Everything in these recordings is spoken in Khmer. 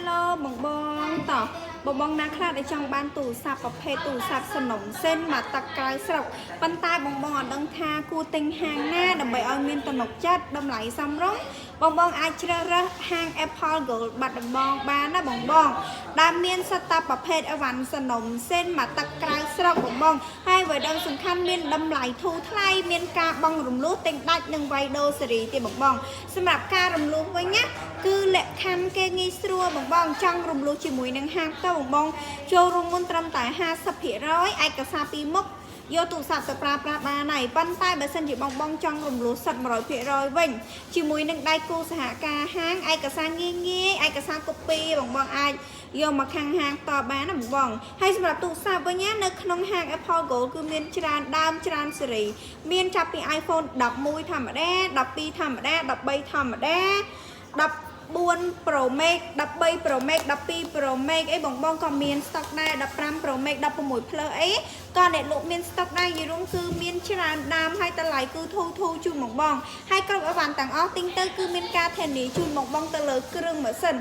Hello បងបងតោះបងបងណាខ្លះដែលចង់បានទូរស័ព្ទប្រភេទទូរស័ព្ទសំណុំសិនមកទឹកក្រៅស្រុកប៉ុន្តែបងបងអត់ដឹងថាគួរទិញហាងណាដើម្បីឲ្យមានទំនុកចិត្តតម្លៃសមរម្យបងបងអាចជ្រើសរើសហាង Apple Gold បាត់ដំបងបានណាបងបងដែលមានសត្វតាប្រភេទអីវ៉ាន់សំណុំសិនមកទឹកក្រៅស្រុកបងបងហើយអ្វីដែលសំខាន់មានតម្លៃធូរថ្លៃមានការបង់រំលោះទិញដាច់និងវៃដូសេរីទៀតបងបងសម្រាប់ការរំលោះវិញណាគឺលក្ខខណ្ឌគេងាយស្រួលបងបងចង់រំលោះជាមួយនឹងហាងទៅបងបងចូលរួមមុនត្រឹមតែ50%ឯកសារពីរមុខយកទូរស័ព្ទទៅប្រើប្រាស់បានហើយប៉ុន្តែបើសិនជាបងបងចង់រំលោះសិទ្ធ100%វិញជាមួយនឹងដៃគូសហការហាងឯកសារងាយងាយឯកសារ copy បងបងអាចយកមកខាងហាងតបានណាបងបងហើយសម្រាប់ទូរស័ព្ទវិញណានៅក្នុងហាង Apple Gold គឺមានច្រើនដើមច្រើនស៊េរីមានចាប់ពី iPhone 11ធម្មតា12ធម្មតា13ធម្មតា14 Pro Max 13 Pro Max 12 Pro Max អីបងបងក៏មាន stock ដែរ15 Pro Max 16 Plus អីក៏អ្នកលក់មាន stock ដែរយីរុងគឺមានច្រើនដើមហើយតម្លៃគឺធូរធូរជូនបងបងហើយគ្រប់អីវ៉ាន់ទាំងអស់ទិញទៅគឺមានការធានាជូនបងបងទៅលើគ្រឿងម៉ាស៊ីន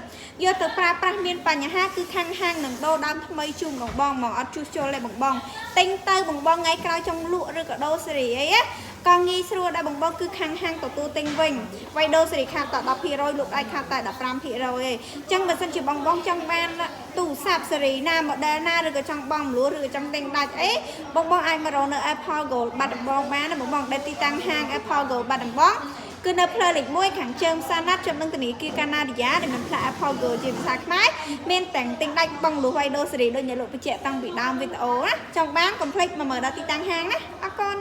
យកទៅប្រើប្រាស់មានបញ្ហាគឺខាងហាងនឹងដូរដើមថ្មីជូនបងបងមកអត់ជួសជុលទេបងបងទិញទៅបងបងថ្ងៃក្រោយចង់លក់ឬក៏ដូរស៊េរីអីណាក៏ងាយស្រួលដែរបងបងគឺខាងហាងទទួលទិញវិញវៃដូរស៊េរីខាតតែ10%លក់អាចខាតតែ15%ឯងអញ្ចឹងបើសិនជាបងបងចង់បានទូរស័ព្ទស៊េរីណា model ណាឬក៏ចង់បងមលួឬក៏ចង់ទិញដាច់អីបងបងអាចមករកនៅ Apple Gold បាត់ដំបងបានណាបងបងដែលទីតាំងហាង Apple Gold បាត់ដំបងគឺនៅផ្លូវលេខ1ខាងជើងផ្សារណាត់ជាប់នឹងធនាគារកាណាឌីយ៉ាដែលមានផ្លាក Apple Gold ជាភាសាខ្មែរមានទាំងទិញដាច់បងលួវៃដូសេរីដូចអ្នកលោកបញ្ជាក់តាំងពីដើមវីដេអូណាចង់បានកុំភ្លេចមកមើលដល់ទីតាំងហាងណាអរគុណ។